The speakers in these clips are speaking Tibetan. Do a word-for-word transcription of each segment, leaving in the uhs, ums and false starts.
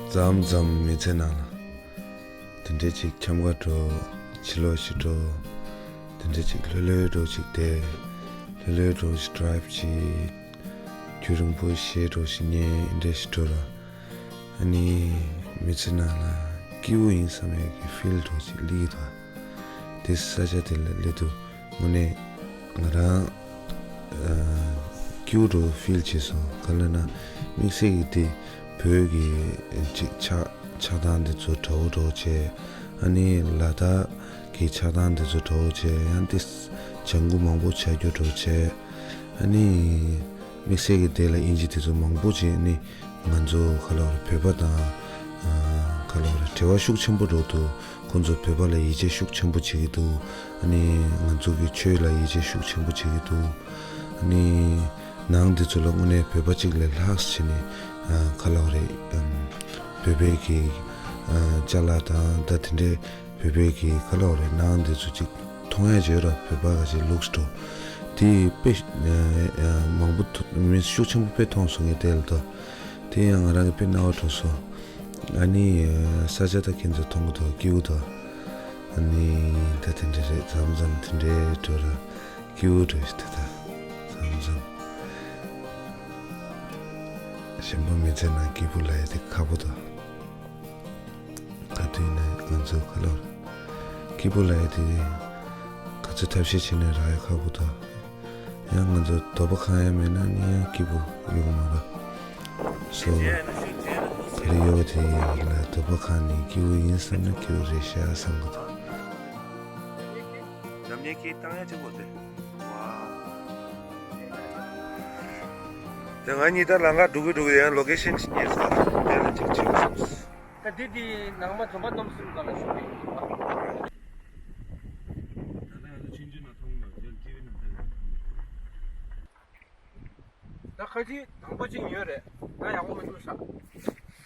མཚམས་མཚམས་མི་ཚེ་ནང་ལ་དེ་འདྲས་ཅིག་འཁྱམ་ག་འགྲོ། ཕྱི་ལོགས་ཤིག་འགྲོ། དེ་འདྲས་ཅིག་ལྷོད་ལྷོད་འགྲོ་ཅིག་བསྡད། ལྷོད་ལྷོད་འགྲོ་ཅིག་ཌ་རའིབ་ཅིག་རྒྱུན་རིང་པོ་གཞས་འགྲོ་ཞིག་ཉན། འདི་འདྲས་ཞིག་འགྲོ་ར། ཨ་ནི་མི་ཚེ་ནང་ལ་སྐྱིད་པོ་ཡིན་བསམ་ཡས་ཀྱི་ཕིལ་འགྲོ་ཅིག་སླེབས་ཀྱི་འདུག་དེ་ས་ཆ་དེ་ལ་སླེབས་དུས་དངོས་གནས་ང་རང་ཨ་སྐྱིད་པོ་འགྲོ་ཕིལ་བྱས་སོང་། ག་ལབ་ན་དམིགས་བསལ་གྱི་དེ་བོད་ཀྱི་ཅིག་ཆགས་ཆགས་སྟངས་དེ་ཚོ་འདྲ་བོ་འདྲ་བོ་བྱས། ཨ་ནི་ལ་དྭགས་ཀྱི་ཆགས་སྟངས་དེ་ཚོ་འདྲ་བོ་བྱས། ཡང་དེ་ལྗང་ཁུ་མང་པོ་ཆགས་རྒྱུ་འདྲ་བོ་བྱས། ཨ་ནི་དམིགས་བསལ་གྱི་དེ་ལ་དབྱིན་ཇི་དེ་ཚོ་མང་པོ་བྱས། ཨ་ནི་ང་ཚོ་ག་ལབ་རེད། བོད་པ་དང་ཨ་ག་ལབ་རེད། འབྲེལ་བ་ཤུགས་ཆེན་པོ་འགྲོ་འདུག་ཁོང་ཚོ་བོད་པ་ལ་ཡིད་ཆེས་ཤུགས་ཆེན་པོ་བྱེད་ཀྱི་འདུག་ཨ་ནི་ང་ཚོ་གི་ཆོས་ལ་ཡིད་ཆེས་ཤུགས་ཆེན་པོ་བྱེད་ཀྱི་འདུག་ཨ་ནི་ནང་དེ་ཚོ་ལ་དངོས་གནས་བོད་པ་གཅིག་ལས་ལྷག་བྱས་ནས་ཨ་ག་ལབ་རེད། ཨམ་བོད་པའི་གི་ཨ་ཅ་ལག་དང་ད་དེ་འདྲའི་བོད་པའི་གི་ག་ལབ་རེད། ནང་དེ་ཚོ་གཅིག་མཐོང་ཡ་བྱོས་ར། བོད་པ་ག་ཅིག་ལུགས་འགྲོ་དེ་དཔེ་ཨ་མང་པོ་ཐུ་མི་ཤུགས་ཆེན་པོ་དཔེ་མཐོང་སོང་ངས་དེ་ལ་ད། དེ་ཡང་ང་རང་གི་དཔེ་སྣང་བ་འགྲོ་སོང་། ཨ་ནི་ས་ཆ་ད་ཁྱེད་ཚོ་མཐོང་གི་འདུག་སྐྱིད་པོ་འདུག་ཨ་ནི་ད་དེ་འདྲ་རེད། མཚམས་མཚམས་དེ་འདྲའི་འགྲོ་ར་སྐྱིད་པོ་འགྲོ་ཞིག་ད་ད་མཚམས་མཚམས། གཞན་པ་མི་ཚེ་ནང་སྐྱིད་པོ་ལབ་ཡ་དེ་ཁག་པོ་འདུག་ག་དུས་ཡིན་ན་ང་ཚོ་ག་ལབ་རེད། སྐྱིད་པོ་ལབ་ཡ་དེ་ག་ཚོད་ཐབས་ཤེས་བྱས་ནས་རག་ཡ་ཁག་པོ་འདུག་ཡང་ང་ཚོ་དོ་པོ་ཁེངས་ཡ་མེད་ན་ནི་ཡང་སྐྱིད་པོ་ཡོང་མ་རེད། སོ་ག་རེ་ཡོད་དེ་ལ་དོ་པོ་ཁེངས་ནས་སྐྱིད་པོ་ཡིན་བསམ་ན་སྐྱིད་པོ་རེད་ཤག་བསམ་གི་འདུག་ལམ་ཉེ་ཁའི་བཏང་ཡ་གཅིག་པོ་དེ། ཝའོ། དེ་ང་གཉིས་ད་ལམ་ཁ་འགྲོ་གི་འགྲོ་གི་ཡང་ལོ་ཀེ་ཤན་ཞིག་རྙེད་སོང་། དེ་ལ་གཅིག་ཕྱིན་སོང་། ད་འདི་འདི་ནང་མ་འཛོམས་པ་རྣམ་གསུམ་སྒང་ལ་བཞུགས་པའི་ཡིན་པ། ད་ལྟ་ང་ཚོ་ཆུང་ཆུང་ནང་མཐོང་མ་རེད། ཊི་ཝི་ནང་ལྟ་གི་མཐོང་། ད་ཁ་ཅིག་དང་པོ་ཅིག་ཉོས་རེད། ད་ཡག་པོ་མི་འདུག་ས།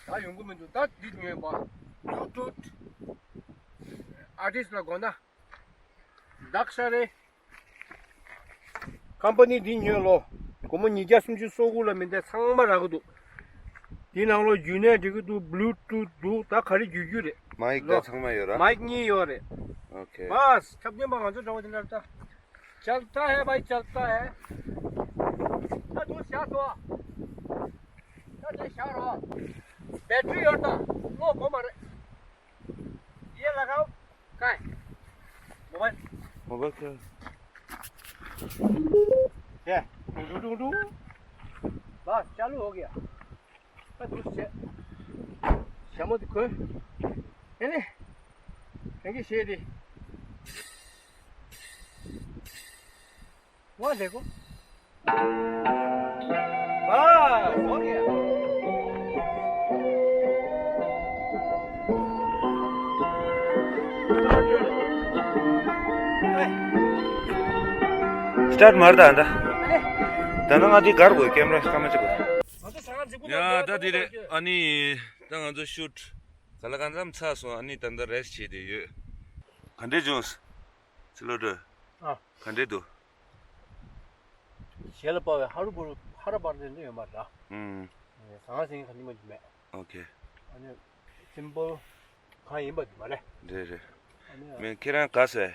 ད་ཡོང་གི་མི་འདུག་ད་འདི་ཉོས་པ། ཊུ་ཊུ་ཨར་ཊིསི་ལ་དགོས་ན། ཌག་ཤ་རེད། ཀམ་པ་ནི་འདི་ཉོས་ལོ། སྒོར་མོ་ཉིས་བརྒྱ་སུམ་ཅུ་སོ་དགུ་ལ་མི་འདས་ཚང་མ་རག་གི་འདུག་འདི་ནང་ལོ་རྒྱུས་ནས་འགྲིག་གི་འདུག་བྷུ་ལུ་ཊུཐ་འདུག་ད་ག་རེ་རྒྱུས་རྒྱུས་རེད། མའིག་ལོ། ད་ཚང་མ་ཡོད་ར། མའིག་གཉིས་ཡོད་རེད། ཨོ་ཁེ། བཱས། ཁྱབ་ལྡན་པ་ང་ཚོ་འདྲ་བོ་དེ་འདྲ་ད། चलता है भाई चलता है। ད་དུང་བཞག་སོ། ད་དེ་བཞག་རོགས། བེ་ཊི་རི་ཡོད་ད། བློ་གོ་མ་རེད། ये लगाओ। कहाँ है? मोबाइल। मोबाइल क्या? ये, टुंग, टुंग, टुंग, टुंग। बस, चालू हो गया। बस, दूर से। शामो दिखो। ये नहीं। थैंक यू, शेर दी। वाह, देखो। बस, हो गया। སི་ཊར་ཊི་མ་རེད་ད། ད་ད་ནང་ང་འདི་གར་དགོས། ཀེམ་ར་སྐར་མ་གཅིག་དགོས། ཡ་ད་འདི་རེད། ཨ་ནི་ད་ང་ཚོ་ཤུཊ་ག་ལ་གང་འཚམ་ཚར་སོང་། ཨ་ནི་ད་ལྟ་རེ་སི་ཊི་བྱེད་དེ་ཡོད། ག་འདྲས་བྱུང་། ཚེ་ལོ་སྒྲོལ། ཨ། ག་འདྲས་འདུག་ཞལ་ལ་པ་བའི་ཧ་རུ་བུ་རུ་ཧ་ར་པར་དེ་འདྲ་ཡོད་མ་རེད། ཨུམ། ཟང་ཟིང་ག་ནི་མ་གྱི་མེད། ཨོ་ཁེ། ཨ་ནི་སིམ་པལ་གང་ཡིན་པ་དེ་མ་རེད། རེད་རེད། ཨ་ནི་མེད་ཁྱེད་རང་ག་ཟེ།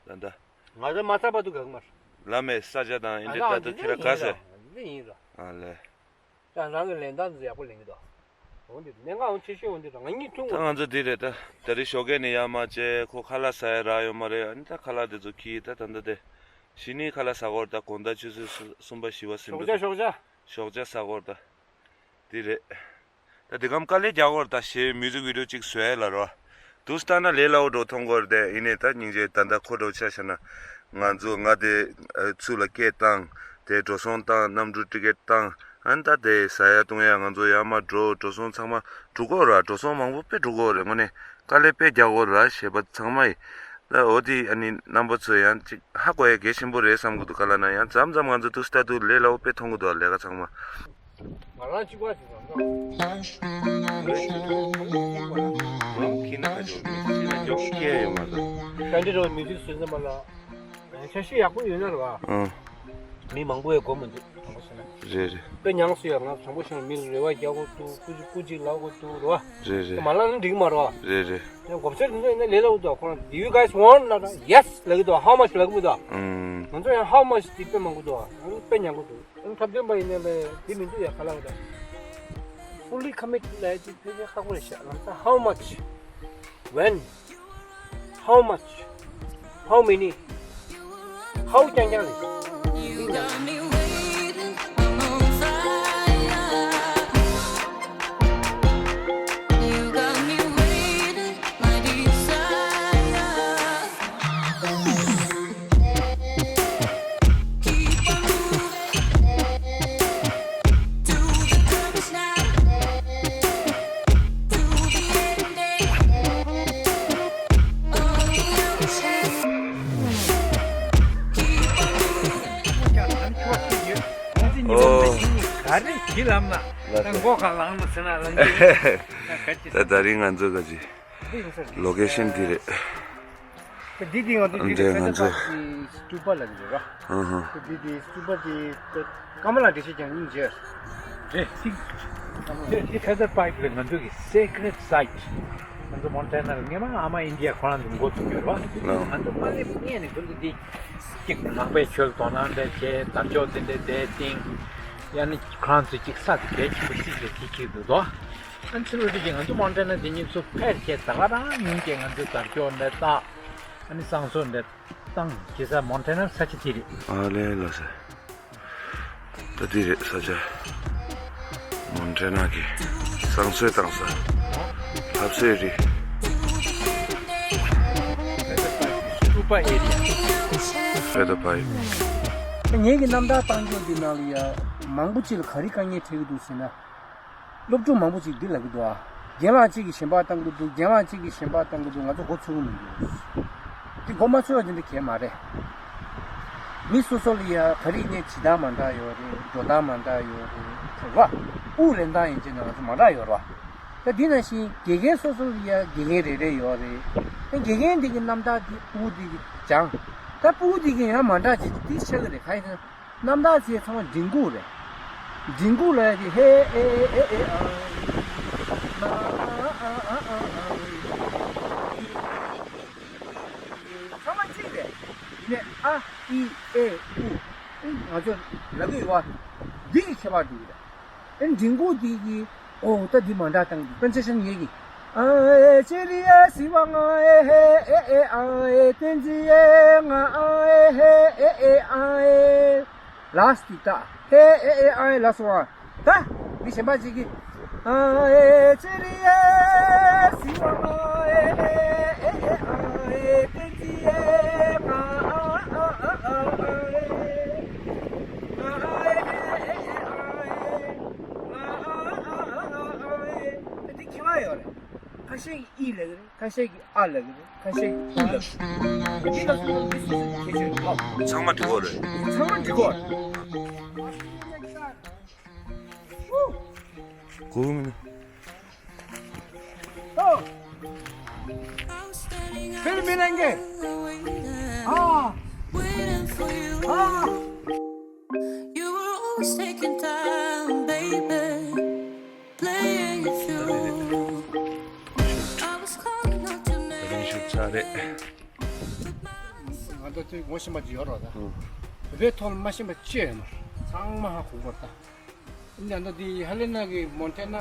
ད་ད། ང་ཚོ་མ་ཚར་བར་དུ་ག་གི་མ་རེད། བླ་མའི་ས་ཆ་དང་ཨེ་འདྲ་ད་དུ་ཁྱེད་རང་ག་ཟེ། འདི་ཡིན་ར། ཨ་ལེ། ཀྱང་རང་གི་ལེན་སྟངས་འདི་ཡག་པོ་ལེན་གི་འདུག་འོ་འདི་གནད་འགག་འོང་ཆེ་ཤོས་འོང་འདི་རང་ངེད་གཉིས་ཐུག་ད་ང་ཚོ་འདི་རེད་ད། ད་རེས་ཞོགས་ཀས་ནས་ཡར་མར་བྱས། ཁོ་ཁ་ལག་ཟ་ཡ་རག་ཡོད་མ་རེད། ཨ་ནི་ད་ཁ་ལག་འདི་ཚོ་ཁྱེར་ད་ད་ད་དེ། གཞི་ནས་ཁ་ལག་ཟ་དགོས་རེད་ད། དགོང་དག་ཆུ་ཚོད་གསུམ་པ་བཞི་པ་ཟིན་པ། ཞོགས་ཇ་ཞོགས་ཇ། ཞོགས་ཇ་ཟ་དགོས་རེད་ད། འདི་རེད། ད་དེ་གམ་དཀའ་ལས་རྒྱག་དགོས་རེད་ད། གཞས་མིའུ་ཛིག་བི་ཌི་ཡོ་གཅིག་བཟོ་ཡ་ལ་རོ། དུས་ལྟར་ན་ལས་སླ་བོ་འགྲོ་མཐོང་གི་རེད་དེ། ཡིན་ནའི་ད་སྙིང་རྗེ་ད་ལྟ་ཁོ་འདྲ་བོ་ཆ་བཞག་ན། ང་ཚོ་ང་དེ་ཚུར་ལ་སྐད་བཏང་། དེ་འགྲོ་སོང་བཏང་། གནམ་གྲུ་ཊི་ཀེ་ཊི་བཏང་། ཨ་ནི་ད་དེ་ཟ་ཡ་བཏུང་ཡ་ང་ཚོ་ཡར་མར་འགྲོ། འགྲོ་སོང་ཚང་མ་འགྲོ་གི་རེད། འགྲོ་སོང་མང་པོ་དཔེ་འགྲོ་གི་རེད། དངོས་གནས་དཀའ་ལས་དཔེ་རྒྱག་དགོས་རེད་གཞས་པ་ཚང་མ་ཡིས། ད་འོ་དེ་ཨ་ནི་རྣམ་པ་ཚོས་ཡང་ཅིག་ཧ་གོ་ཡ་གལ་ཆེན་པོ་རེད་བསམ་གི་འདུག་ག་ལབ་ན་ཡང་མཚམས་མཚམས་ང་ཚོ་དུས་ལྟར་དུ་ལས་སླ་བོ་དཔེ་མཐོང་གི་འདུག་ལས་ཀ་ཚང་མ། ང་རང་གཅིག་པ་ཞིག་རང་ད། ཁྱི་ན་ཁ་ཅོ་མི་ཁྱི་ན་ཉོག་སྐད་ཡོད་མ་རེད། ཀན་ཌི་རོ་མི་ཚེ་སོན་ཙམ་པ་ལ། འཆར་གཞི་ཡག་པོ་ཡོད་ན་རེད་བ། ཨང་། མི་མང་པོ་ཡང་དགོས་མི་འདུག་དྲང་པོ་བཤད་ན། རེད་རེད། དཔེ་ཉུང་སུ་ཡང་ང་དྲང་པོ་བཤད་ན་མི་རེ་བ་རྒྱག་དགོས་འདུག་སྐུ་མཁྱེན་སྐུ་མཁྱེན་ལབ་དགོས་འདུག་རེད་བ། རེད་རེད། མ་ལབ་ན་འགྲིག་མ་རེད་བ། རེད་རེད། ཡང་དགོས་ཚད་འདི་ཚོ་ཡིན་ན་ལས་སླ་པོ་འདུག་ཁོ་རང་Do you guys want? ལབ་ན་Yes ལབ་ཀྱི་འདུག How much ལབ་ཀྱི་མི་འདུག་ཨང་། ང་ཚོ་ཡང་How much དེ་དཔེ་མང་པོ་འདུག་ཨང་། དཔེ་ཉུང་པོ་འདུག་ཨང་། འཁྲབ་སྟོན་པ་ཡིན་ན་ལས་དེ་མི་འདུག་ཡ་ག་ལབ་དགོས་འདུག Fully commit ལབ་ཡ་དེ་ཕལ་ཆེར་ཁག་པོ་རེད་ཤག་ལམ་སང་How much? When? How much? How many? How རྐྱང་རྐྱང་རེད། ཨོ། ག་རེ་ཞིག་ལབ་ན་ད་མགོ་ག་ལངས་ན་ཟེར་ན་ལངས་ཀྱི་ད་ད་རིང་ང་ཚོ་ག་ཅི་ལོ་ཀེ་ཤན་འདི་རེད། འདི་འདི་ང་ཚོ་འདི་འདི་ང་ཚོ་སྤྲུལ་པ་ལ་འདི་རེད་ར། ཧུ་ཧུ། འདི་འདི་སྤྲུལ་པ་འདི་ཀ་མ་ལ་འགྲེལ་བཤད་ཀྱང་སྙིང་རྗེ། རེད་ཅིག་འདི་ཕེ་ཐར་པའིཀ་ལ་ང་ཚོ་གི་སེ་ཀྲེ་ཊི་སའིཊ། ང་ཚོ་མོན་ཊ་ན་ལ་སྔས་མ་ཨ་མ་ཨིན་ཌི་ཡ་ཁོ་རང་ཚོ་འགོ་བཙུགས་ཡོད་ར། ང་ཚོ་མ་སླེབས་སྔས་ནས་ཁོ་ཚོ་འདི་ཅིག་ནག་པའི་ཆོས་དོ་སྣང་འདྲ་བྱས་དར་ལྕོག་དེ་འདྲ་དེ་སྟེང་ཡང་ན་ཁོ་རང་ཚོ་ཅིག་ས་དེ་གལ་ཆེན་པོ་རྩིས་བྱས་དེ་ཁྱེར་འདུག་དོ། ཨ་ནི་ཕྱི་ལོགས་དེ་གི་ང་ཚོ་མོན་ཊ་ན་དེ་གཉིས་ཚོ་ཕལ་ཆེར་ད་ག་རང་ཉུང་གི་ང་ཚོ་དར་ལྕོག་འདྲ་བཏགས། ཨ་ནི་བསང་གསོལ་འདྲ་བཏང་གི་ས་མོན་ཊ་ན་ས་ཆ་དེ་རེད། ཨ་ལས་ལགས་སེ། ད་དེ་རེད་ས་ཆ། མོན་ཊ་ན་གི་བསང་གསོལ་བཏང་ས། ལྷ་གསོལ་རི། སྐུ་པ་ཨེ་རི་ཡ། ཕེ་ཐར་པའིཀ་ངེད་ཀྱི་རྣམ་ཐར་བཏང་རྒྱུ་འདི་ནང་ལ་ཡ་མང་པོ་ཅིག་ལ་ག་རེ་དཀའ་ངལ་འཕྲད་ཀྱི་འདུག་ཟེར་ན། སློབ་ཕྲུག་མང་པོ་ཅིག་འདི་ལབ་ཀྱི་འདུག་ཨ། རྒན་ལགས་གཅིག་གིས་གཞན་པ་བཏང་གི་འདུག་རྒན་ལགས་གཅིག་གིས་གཞན་པ་བཏང་གི་འདུག་ང་ཚོ་མགོ་ཚོས་ཀྱི་མི་འདུག་འདི་མགོ་མ་ཚོས་པ་འདི་འདྲ་གང་ཡང་མ་རེད། མི་སོ་སོ་ལ་ཡ་ག་རེ་ཡིན་ནའི་བྱེད་སྟངས་མ་འདྲ་ཡོད་རེད། འགྲོ་སྟངས་མ་འདྲ་ཡོད་རེད། དྲི་བ་དབུགས་ལེན་སྟངས་ཡིན་ཅེ་ན་ང་ཚོ་མ་འདྲ་ཡོད་རེད་བ། ད་འདི་ནང་བཞིན་དགེ་རྒན་སོ་སོ་ལ་ཡ་དགེ་རྒན་རེ་རེ་ཡོད་རེད། ད་དགེ་རྒན་འདི་གི་རྣམ་ཐར་འདི་ཕྲུ་གུ་འདི་གིས་སྦྱངས། ད་ཕྲུ་གུ་འདི་གིས་ཡང་མ་འདྲ་ཅིག་འདི་ཆགས་ཀྱི་རེད། གང་ཡིན་ཟེར་ན། རྣམ་ཐར་ཟེར་ཚང་མ་མགྲིན་ཁུག་རེད། མགྲིན་ཁུག་ལ་ཡ་དེ་ཧེ་ཨེ་ཨེ་ཨེ་ཨེ་ཨ། མ་ཨ་ཨ་ཨ་ཨ་ཨ། ཚང་མ་གཅིག་རེད། ཡིན་ནའི་ཨ་ཨི་ཨེ་ཨུ། ཨེ་ང་ཚོ་ལབ་ཀྱི་ཡོད་པ། འདི་གི་ཁྱད་པར་འདུག་རེད། ཨེ་མགྲིན་ཁུག་འདི་གི་ཨོ་ད་འདི་མ་འདྲ་བཏང་འདུག་པན་ཆེ་ཤན་ངེད་ཀྱི། ཨ་ཨེ་ཅེ་རི་ཨེ་སི་བ་ང་ཨེ་ཧེ་ཨེ་ཨེ་ཨ་ཨེ་ཏན་ཙི་ཨེ་ང་ཨ་ཨེ་ཧེ་ཨེ་ཨེ་ཨ་ཨེ། ལགས་ཏིག་ཏག་ཧེ་ཨེ་ཨེ་ཨ་ཨེ་ལ་སོང་ཨ། ད་མི་གཞན་པ་ཅིག་གིས། ཨ་ཨེ་ཅེ་རི་ཨེ་སི་བ་ང་ཨེ་ཧེ་ཨེ་ཨེ་ཨ་ཨེ་ཏན་ཙི་ཨེ་ང་ཨ་ཨ་ཨ་ཨ་ཨེ། ང་ཨ་ཨེ་ཧེ་ཨེ་ཨེ་ཨ་ཨེ། ང་ཨ་ཨ་ཨ་ཨ་ཨ་ཨེ། ད་འདི་ཁྱད་པར་ཡོད་རེད། ཁ་ཤས་ཀྱིས་ཨི་ལབ་ཀྱི་རེད། ཁ་ཤས་ཀྱིས་ཨ་ལབ་ཀྱི་རེད། ཁ་ཤས་ཀྱིས་ཨུ་ལབ་ཀྱི་རེད། འདི་ལ་སོགས་པ་འདི་སོ་སོའི་ཁྱད་ཆོས་རེད་ལ། ཚང་མ་འགྲིག་གི་རེད། ཚང་མ་འགྲིག་གི་རེད། གོ་མིན། ཨོ། ཕིལ་མི་ནང་གི། ཨ། ཨ། You were always taking time, baby. Playing it through. I was calling out your name. ང་ཚོ་དེ་ངོ་ཤེས་པ་ཅིག་ཡོད་རེད་ད། བོད་པའི་ཐོག་ལ་མ་ཤེས་པ་ཅི་ཡོད་མ་རེད། ཚང་མ་ཧ་གོ་གི་རེད་ད། ཨ་ནི་ད་ལྟ་དེ་ཧ་ལེ་ན་གི་མོན་ཊེ་ན་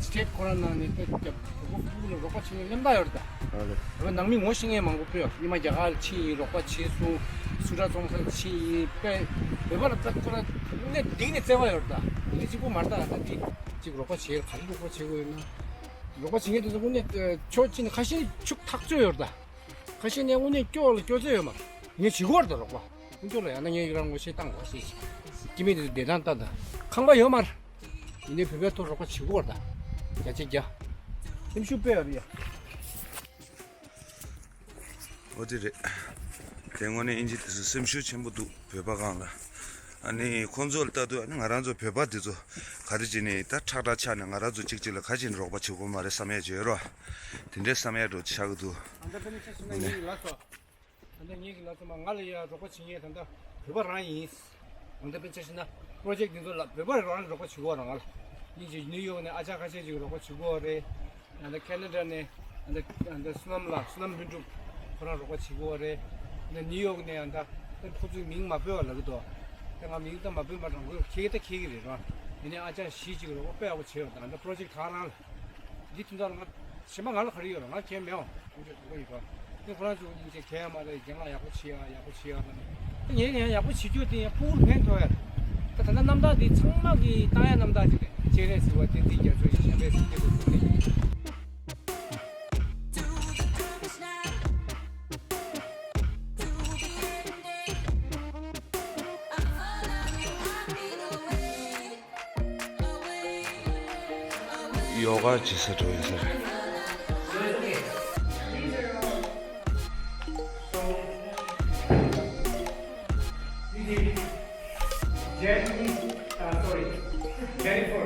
སི་ཊེཊ་ཁོ་རང་ནང་ནས་ད་རྒྱབ་བོད་པ་ཕྲུ་གུ་ལ་རོགས་པ་བྱེད་མཁན་སླེབས་ད་ཡོད་རེད་ད། ཨ་ལེ། བོད་པ་ནང་མི་ངོ་ཤེས་མཁན་མང་པོ་ཕེབས་ཡོད། ཉི་མ་རྒྱ་གར་ལ་ཕྱིན་ཡིན། རོགས་པ་བྱས་སོང་། སུ་ཊར་བཙོང་ས་ཕྱིན་ཡིན། དཔེ་བོད་པ་ལ་ད་ཁོ་རང་དངོས་གནས་གཏིང་ནས་བརྩེ་བ་ཡོད་རེད་ད། དེ་གཅིག་པོ་མ་རེད་ད། ད་དེ་གཅིག་རོགས་པ་བྱེད་ག་རེ་རོགས་པ་བྱེད་དགོས་ཡོད་ན། རོགས་པ་བྱེད་མཁན་དེ་ཚོ་དངོས་གནས་ཕྱོགས་གཅིག་ནས་ཁ་ཤས་ཤུགས་ཐག་ཆོད་ཡོད་རེད་ད། ཁ་ཤས་ནས་དངོས་གནས་སྐྱོ་ལ་སྐྱོ་ཚད་ཡོད་མ་རེད། ངས་བྱེད་དགོས་རེད་ད་རོགས་པ། ཁོང་ཚོ་ལ་ཡང་ན་ངས་ཡི་རང་ངོ་ཤེས་བཏང་དགོས་ཞེས། སྐྱེ་དམན་དེ་ཚོ་བདེ་ཐང་ལྟ་ད། ཁང་པ་ཡོད་མ་རེད། ཡིན་ནའི་བོད་པའི་ཐོག་རོགས་པ་བྱེད་དགོས་རེད་ད། བརྒྱ་ཆ་བརྒྱ། སེམས་ཤུགས་དཔེ་ཡོད་རེད་ཡ། འོ་དེ་རེད། དེ་དངོས་གནས་ཨིན་ཇི་དེ་ཚོ་སེམས་ཤུགས་ཆེན་པོ་འདུག་བོད་པ་སྒང་ལ། ཨ་ནི་ཁོང་ཚོ་ལ་ལྟ་དུས་ཨ་ནི་ང་རང་ཚོ་བོད་པ་འདི་ཚོ་ག་རེ་བྱས་ནས་ད་ཁྲག་ཁྲག་ཆགས་ནས་ང་རང་ཚོ་གཅིག་གཅིག་ལ་ག་རེ་བྱས་ནས་རོགས་པ་བྱེད་དགོས་མ་རེད་བསམ་ཡ་ཅིག་ཡོད་རེད་བ། དེ་འདྲའི་བསམ་ཡ་འདྲ་ཆགས་ཀྱི་འདུག་ཨ་ནི། ད་ངེད་ཀྱི་ལ་ཚོ་མ་ང་ལ་ཡ་རོགས་པ་བྱེད་མཁན་ད་ལྟ་བོད་པ་རང་ཡིན། ང་ད་དཔེ་ཆ་བཞག་ན་པྲོ་ཇེཀ་འདི་ཚོ་ལ་བོད་པ་རང་རོགས་པ་བྱེད་དགོས་ར། ང་ལ་ཡིན་གཅིག་ནིའུ་ཡོག་ནས་ཨ་ཅག་ཁ་ཤས་ཅིག་རོགས་པ་བྱེད་དགོས་རེད། ཡང་ད་ཁེ་ན་ཌ་ནས་ཡང་ད་ཡང་ད་བསོད་ནམས་ལགས། བསོད་ནམས་ལྷུན་གྲུབ་ཁོ་རང་རོགས་པ་བྱེད་དགོས་རེད། ཡང་ད་ནིའུ་ཡོག་ནས་ཡང་ད་ཁོ་ཚོའི་མིང་མ་འབོད་པ་ལབ་ཀྱི་འདུག་ད་ང་མིང་ད་མ་འབོད་མ་དྲང་གི་ཁྱེད་ཀྱི་ད་ཁྱེད་ཀྱི་རེད་ར། ཡིན་ནའི་ཨ་ཅག་བཞི་ཅིག་རོགས་པ་དཔེ་ཡག་པོ་བྱས་ཡོད། ད་ཡང་ད་པྲོ་ཇེཀ་ད་རང་ལ། འདི་དོན་དག་ལ་ང་གཞན་པ་ང་ལ་ག་རེ་ཡོད་རེད། ང་གཞན་མེད་འོང་། ཁོང་ཚོས་དགོས་ཡོད་པ། དེ་ཁོ་རང་ཚོ་སྙིང་རྗེ་གང་ཡང་མ་རེད། རྒན་ལགས་ཡག་པོ་བྱེད་ཡ། ཡག་པོ་བྱེད་ཡ་ལབ་ནས། ད་ངས་ཡང་ཡག་པོ་བྱེད་རྒྱུ་དེ་ཡང་ཕྲུ་གུར་ཕན་ཐོགས་ཡ་རེད། ད་ད་ལྟ་རྣམ་ཐར་འདི་ཚང་མ་གི་བཏང་ཡ་རྣམ་ཐར་ཅིག་རེད། སྤྱན་རས་གཟིགས་པ་བསྟན་འཛིན་རྒྱ་མཚོ་ཡི་ཞབས་པད་སྲིད་མཐའི་སྐུ་གཟུགས་ནས། ཡོ་ག་བྱེད་ས་འགྲོ་ཡིན་ས་རེད། Jenny, uh, sorry, Jennifer.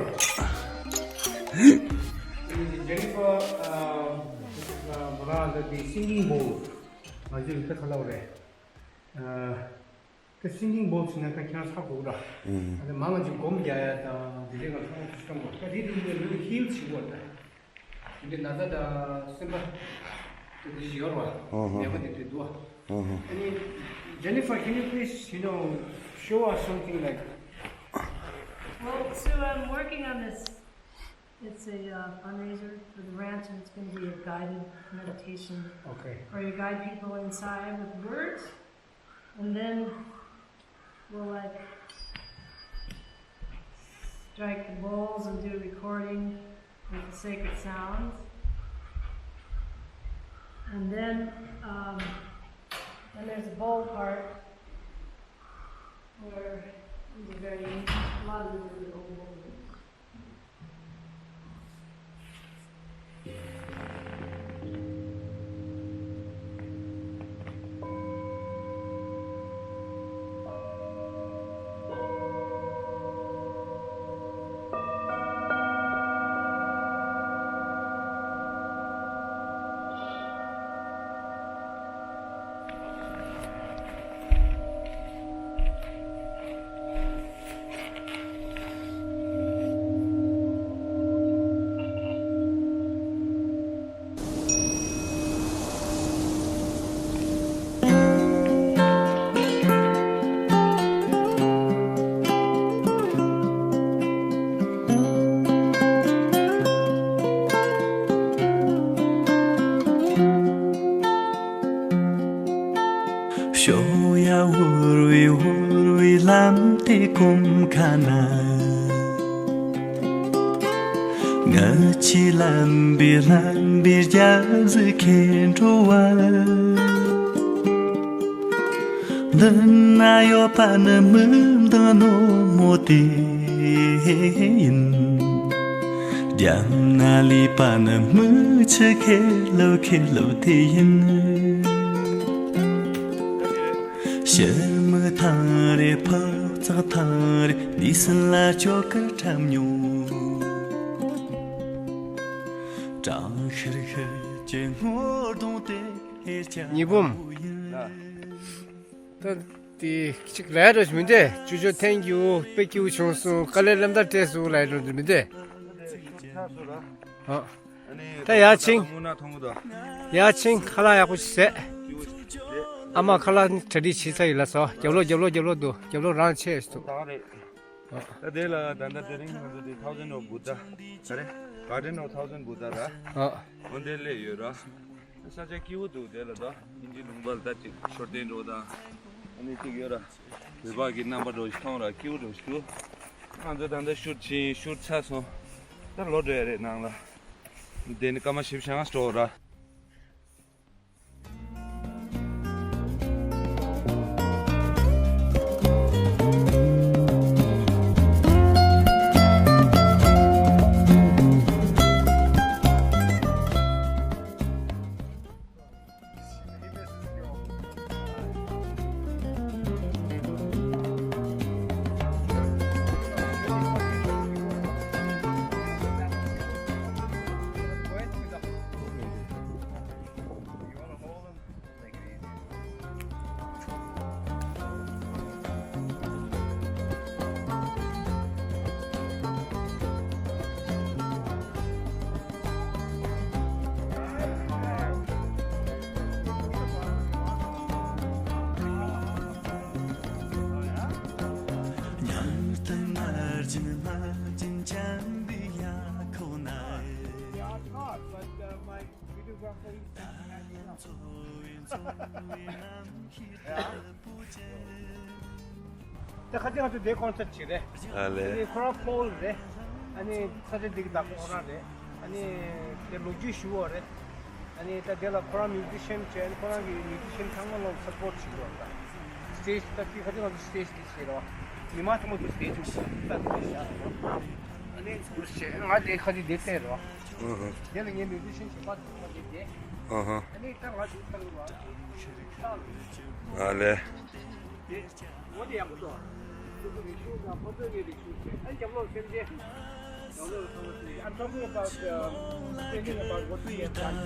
Jennifer, uh, uh, ང་ཚོའི་ཁ་ལག་རེད། ཨ། ད་སིང་གིང་བོལ་ཟེར་ན་ད་ཁྱེད་རང་ཧ་གོ་གི་ར། ཨུམ། ཨ་ནི་མང་ང་ཅིག་སྒོམ་རྒྱག་ཡ་དང་དེ་འདྲའི་ང་ཚོ་ཚོ་སྟོན་དགོས། ད་དེ་དུས་འདི་ལུས་ཧིལ་བྱེད་དགོས་ད། དེ་འདྲའི་ན་ཚ་དང་སེམས་པ་དེ་འདྲ་ཞིག་ཡོད་ར་བ། ཨུ་ཧུ། ནད་པ་དེ་འདྲ་འདུག་བ། ཨུ་ཧུ། ཨ་ནི། Jennifer, can you please, you know, show us something like? Well, so I'm working on this. It's a uh, fundraiser for the ranch, and it's going to be a guided meditation. Okay. Where you guide people inside with words, and then we'll like strike the bowls and do a recording with the sacred sounds. And then, um, then there's a bowl part where it's a very, a lot of it is old bowls. ཤོག་ཡ་འུར་བའི་འུར་བའི་ལམ་དེ་གོམ་ཁ་ན། ང་ཆེ་ལམ་པའི་ལམ་པའི་རྒྱ་ཟི་ཁེ་འགྲོ་བ། འདི་ན་ཡོད་པ་ནི་མི་འདང་ནོ་མོ་དེ་ཡིན། རྒྱབ་ན་ལུས་པ་ནི་མི་ཆུ་ཁེ་ལོ་ཁེ་ལོ་དེ་ཡིན། ཕྱི་མིག་ཐང་རེ་ཕོ་ཚག་ཐང་རེ་འདི་སྲིན་ལ་ཅོ་ཀི་འཁྲབ་མྱོང་། གྲང་ཤུར་ཤུར་གྱི་སྔོ་གདོང་དེ་ཧེ་ཅ་ཉི་འབུམ། ད་དེ་གཅིག་ལས་རོ་མི་འདེ་ཅུ་ཅོ་ཐེན་ཀྱིའུ་པེ་ཀྱིའུ་བྱུང་སོང་། དཀའ་ལས་རླབས་དར་སྤྲད་སོང་ལས་རོ་མི་འདེ། ཨ། ད་ཡར་ཕྱིན། ཡར་ཕྱིན་ཁ་ལག་ཡག་པོ་ཞིག་བཟས། ཨ་མ་ཁ་ལག་གྲ་སྒྲིག་བྱས་ཚར་ཡིན་ལ་སོ། རྒྱབ་ལོགས་རྒྱབ་ལོགས་རྒྱབ་ལོགས་འདུག་རྒྱབ་ལོགས་རང་ཆས་སུ་འདུག་ད་དེ་ལ་ད་ལྟ་དེ་རིང་ང་ཚོ་དེ་thousand of Buddha ད་རེད། Garden of Thousand Buddha ར། འོ་འདིར་སླེབས་ཡོད་ར། ས་ཆ་སྐྱིད་པོ་འདུག་དེ་ལ་ད་དབྱིན་ཇི་ལུང་པ་ལ་ད་ཅིག་མཆོད་རྟེན་འདྲ་བོ་དང་ཨ་ནི་ཅིག་ཡོད་ར། བོད་པ་གི་རྣམ་པ་འདྲ་བོ་ཞིག་མཐོང་ར་སྐྱིད་པོ་འདྲ་བོ་ཞིག་འདུག་ང་ཚོ་ད་ལྟ་ཤུར་ཕྱིན་ཤུར་ཚར་སོང་། ད་ལོག་འགྲོ་ཡ་རེད་ནང་ལ། དེ་ནི་སྐར་མ་བཞི་བཅུ་ཞེ་ལྔ་འགྲོ་ར། ད་ཁ་ཅིག་ང་ཚོ་དེ་ཀོན་སར་ཊི་ཅིག་རེད། ཨ་ལེ། ཨ་ནི་ཁོ་རང་ཕོལ་རེད། ཨ་ནི་ས་ཆ་འདི་གི་བདག་པོ་ཁོ་རང་རེད། ཨ་ནི་དེ་ལོ་རྒྱུས་ཞུ་བ་རེད། ཨ་ནི་ད་དེ་ལ་ཁོ་རང་མིའུ་ཛི་ཤན་བྱས། ཨ་ནི་ཁོ་རང་གི་མིའུ་ཛི་ཤན་ཚང་མ་ལ་སབ་པོར་ཊི་བྱེད་དགོས་ད། སི་ཊེ་ཇི་ད་ཅི་ཁ་ཅིག་ང་ཚོ་སི་ཊེ་ཇི་དེ་བྱེད་རོགས། མི་མང་ཚང་མ་ཚོ་སི་ཊེ་ཇི་ད་དེ་བྱ་རོགས། ཨ་ནི་ང་དེ་ཁ་ཅིག་དེ་བལྟས་རོགས། དེ་ལ་ངའི་མིའུ་ཛི་ཤན་ཞིག་པ་ཚང་མ་དེ་བལྟས། ཨ་ནི་ད་ང་ཚོ་ཚང་མ་ཨ་ལེ། དེ་ངོ་དེ་ཡག་པོ་འདུག་སོ་སོ་རིག་གཞུང་དང་ཕ་ཚོ་གི་རིག་གཞུང་བྱས། ཨ་རྒྱབ་ལོགས་སེམས་ཅན། རྒྱབ་ལོགས་ཚང་མ་སེམས་ཅན། I'm talking about, um, standing about what we have done.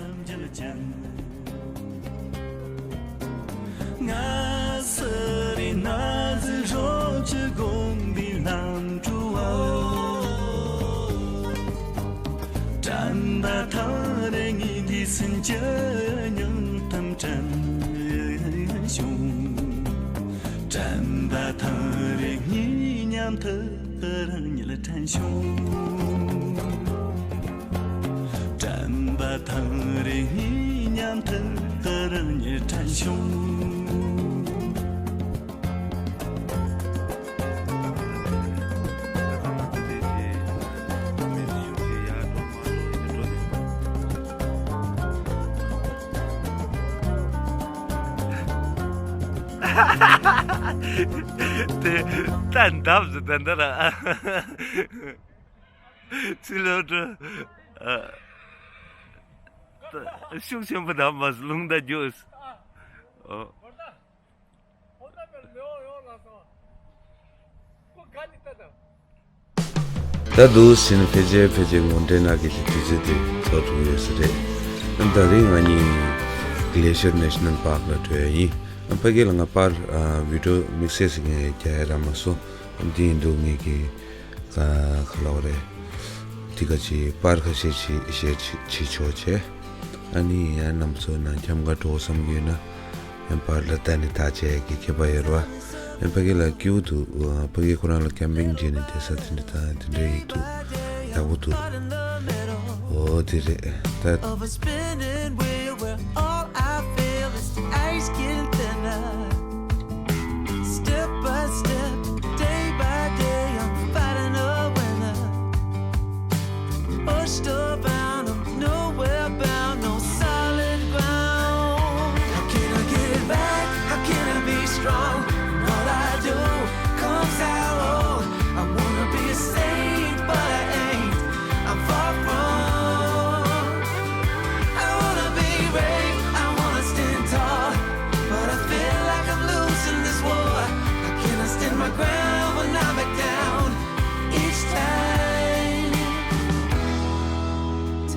ང་སུ་རེད་ན་ཟི་རོ་ཆུ་དགོན་པའི་ལམ་བྲོ་བ། དྲན་པ་ཐག་རིང་ཉིད་འདི་སུན་གྱི་སྙིང་གཏམ་དྲན་བྱུང་། དྲན་པ་ཐག་རིང་ཉིད་མཉམ་དུ་རང་ཉིད་དྲན་བྱུང་། དྲན་པ་ཐག་རིང་ཉིད་མཉམ་དུ་རང་ཉིད་དྲན་བྱུང་། དེ་ད་འདབས་སུ་ད་འདི་ར། ཚི་ལོ་ཏྲོ། ཤུགས་ཆེན་པོ་ད་མ་རླུང་ད་རྒྱུགས། ཨོ། ད་དུ་སིན་ཕེ་ཇེ་ཕེ་ཇེ་ངོ་འདྲེན་ན་གི་ཅི་དུས་ཚོད་དེ་ཚོ་ཐུག་ཡོད་ས་རེད། ད་རིང་ང་གཉིས་Glacier National Park ལ་འགྲོ་ཡ་ཡིན། ཕ་གི་ལ་ང་པར་བི་ཌི་ཡོ་དམིགས་བསལ་ཞིག་ངས་རྒྱག་ཡ་རག་མ་སོང་། འདི་ཡིན་འདུག་ངེད་ཀྱི་ཁ་ལོ་རེད། དེ་ག་ཅི་པར་ཁ་ཤས་ཅི་ཤེར་ཅི་ཆོག་བྱས། ཨ་ནི་ཡང་རྣམ་ཚོ་ནང་འཁྱམ་ག་འགྲོ་བསམ་གྱི་ཡོད་ན། ཡང་པར་ལ་ལྟ་ནས་ཐག་བཅད་ཀྱི་ཁྱད་པར་ཡོད་རེད་བ། ཡང་ཕ་གི་ལ་སྐྱིད་པོ་འདུག་ཕ་གི་ཁོ་རང་ལ་ཀེམ་པིང་བྱས་ནས་བསྡད་ས་དེ་འདྲ་དང་དེ་འདྲ་ཡིན་འདུག་ཡག་པོ་འདུག་ཨོ་དེ་རེད་ད། All I feel is the ice getting thinner. Step by step, day by day, I'm fighting a winner. Pushed around, I'm nowhere bound, no solid ground. How can I get back? How can I be strong? When all I do comes out wrong. I wanna be a saint, but I ain't. I'm far from. I wanna be brave, I wanna stand tall, but I feel like I'm losing this war. I cannot stand my ground when I back down each time.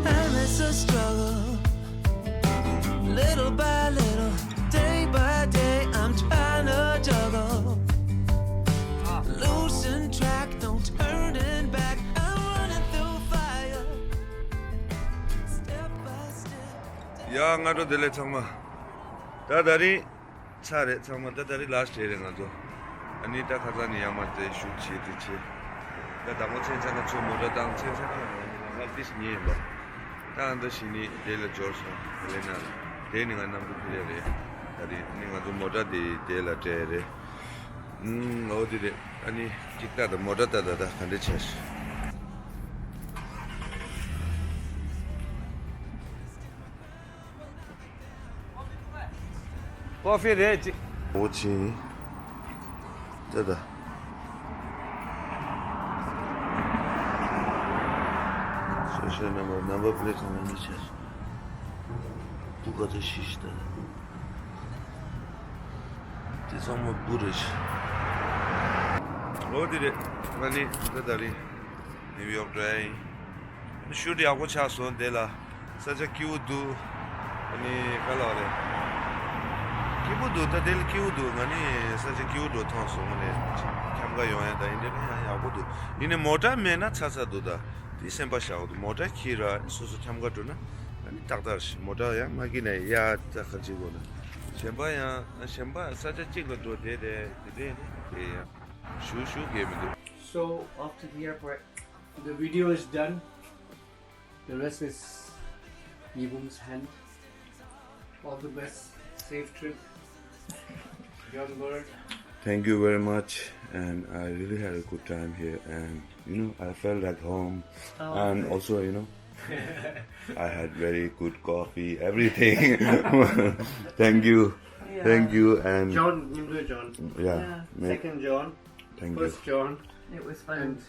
Time is a struggle, little by little, day by day, I'm trying to juggle. Losing track, no turning back, I'm running through fire. Step by step. ཡ་སྔ་དྲོ་བདེ་ལེགས་ཚང་མ། ད་ད་རིང་ཚར་རེད་ཚང་མ། ད་ད་རིང་ལཱ་སི་ཊི་ཌེ་རེད་ང་ཚོ། ཨ་ནི་ད་ཁ་སང་ནས་ཡར་མར་དེ་བཞུགས་བྱས་དེ་བྱས། ད་དང་པོ་མཚན་ཚང་ང་ཚོས་མོ་ཊ་བཏང་མཚན་ཚང་ཁ་ང་ནི་ང་ལ་ཏིས་ཉེ་ཡིན་པ། ད་ཨ་མདའ་ཞིག་ནི་དེ་ལ་འབྱོར་སོང་དེ་ལས་ན་ལ། དེ་ནི་ང་གནམ་གྲུ་ཕེ་རེ་རེད། ད་རིང་ནི་ང་ཚོ་མོ་ཊ་དེ་དེ་ལ་སྤྲད་རེད། ཨུམ་འོ་དེ་རེད། ཨ་ནི་ཅིག་ལྟ་ད་མོ་ཊ་ལྟ་ད་ད་ག་འདྲ་བྱས། ཀོ་ཧྥི་རེད་ཅིག་འོ་ཅིག་ད་ད། ཤ་ཤ་ནམ་བར་ནམ་བར་པི་ལེ་ཊི་ཚང་མ་འདི་བྱས། སྤུ་ག་ཚོད་ཤི་ཤི་ད་ད། དེ་ཚང་མ་སྤུ་རེད་ཤི། འོ་དེ་རེད། ང་ནི་ད་ད་རིང་ནིའུ་ཡོག་འགྲོ་ཡ་ཡིན། ཤུཊ་ཡག་པོ་ཆགས་སོང་དེ་ལ། ས་ཆ་སྐྱིད་པོ་འདུག་ཨ་ནི་ག་ལ་བ་རེད། སྐྱིད་པོ་འདུག་ད་དེ་ལ་སྐྱིད་པོ་འདུག་ང་ནི་ས་ཆ་སྐྱིད་པོ་འགྲོ་ཐང་སོང་ང་ནི་འཁྱམ་ག་ཡོང་ཡ་ད་ཡིན་དེ་ལ་ཡང་ཡག་པོ་འདུག་ཡིན་ནའི་མོ་ཊ་མེད་ན་ཚ་ཚ་འདུག་ད་དེ་སེམས་པ་བཞག་འདུག་མོ་ཊ་ཁྱེར་ར་སོ་སོ་འཁྱམ་ག་འགྲོ་ན་ཨ་ནི་ཏག་ཏག་རེད། མོ་ཊ་ཡང་མ་ཁྱེར་ན་ཡ་ད་ག་ཅིག་དགོས་ན་གཞན་པ་ཡང་གཞན་པ་ས་ཆ་གཅིག་ལ་འགྲོ་དེ་དེ་དེ་དེ་ཡང་ཞུ་ཞུ་གས་མི་འདུག So, off to the airport. The video is done. The rest is Nyebum's hand. All the best. Safe trip. John Bird. Thank you very much, and I really had a good time here, and you know, I felt at home, oh, and also, you know, I had very good coffee, everything. Thank you. Yeah. Thank you, and John, you know John. Yeah, yeah. Second John. Thank you. First John. It was fun.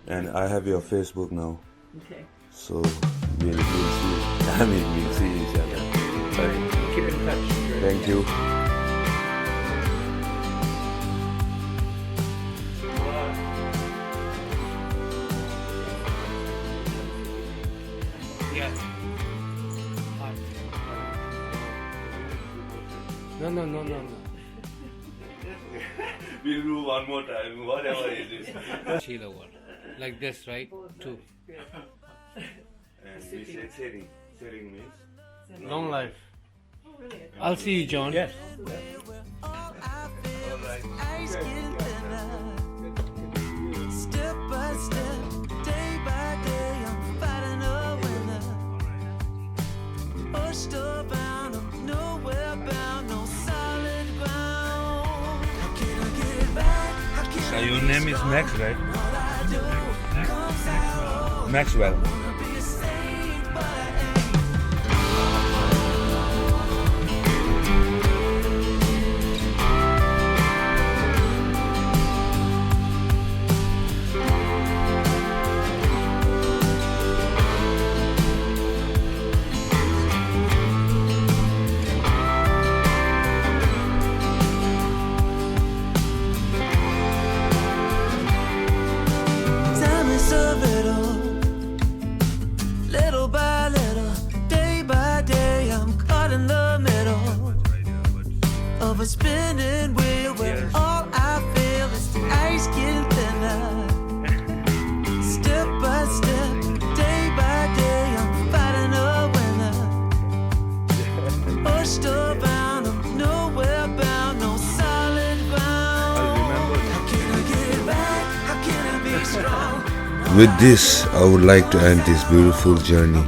And, and I have your Facebook now. Okay. So we'll, we'll see. I mean, we'll see each other. But keep in touch. Thank you. Yeah. No, no, no, no, no. We'll do one more time, whatever it is. See the world. Like this, right? Two. And we say setting. Setting means? Long life. Oh, really? I'll see you, John. Yes. All right. Step by step, day by day, I'm fighting a winner. Pushed around, I'm nowhere bound, no solid ground. How can I get it back? How can I... So your name is Max, right? Maxwell. Time is a riddle. Little by little, day by day, I'm caught in the middle of a spinning wheel where all I feel is the ice getting thinner. Step by step, day by day, I'm fighting a winner. Pushed around, I'm nowhere bound, no solid ground. How can I get back? How can I be strong? With this, I would like to end this beautiful journey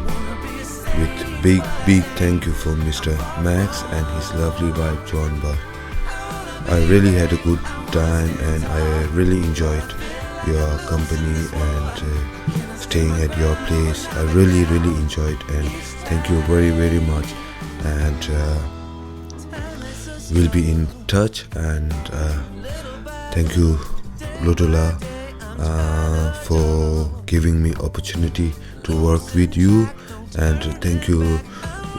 with big, big thank you for Mister Max and his lovely wife John Bar. I really had a good time and I really enjoyed your company and uh, staying at your place. I really, really enjoyed and thank you very, very much. And uh, we'll be in touch and uh, thank you, Lotula, uh, for giving me opportunity to work with you, and thank you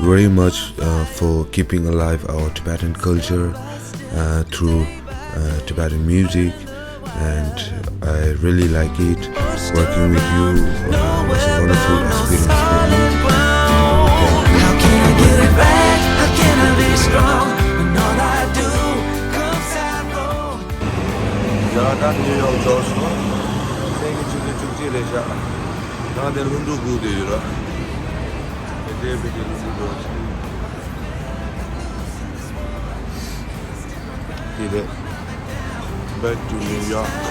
very much uh, for keeping alive our Tibetan culture uh, through uh, Tibetan music, and I really like it. Working with you uh, was a wonderful experience for me. Thank you. ཡང་ད་ནིའུ་ཡོག་འབྱོར་སོང་། སེང་གེ་ཆུ་ཚོད་བཅུ་གཅིག་རེད་ཤག་ཡང་དེ་ལྷུན་གྲུབ་སྒུག་བསྡད་ཡོད་ར། དེ་འདྲའི་བོད་ཀྱི་ལྷུན་གྲུབ་འགྲོ་ཆེ། དེ་རེད། Back to New York.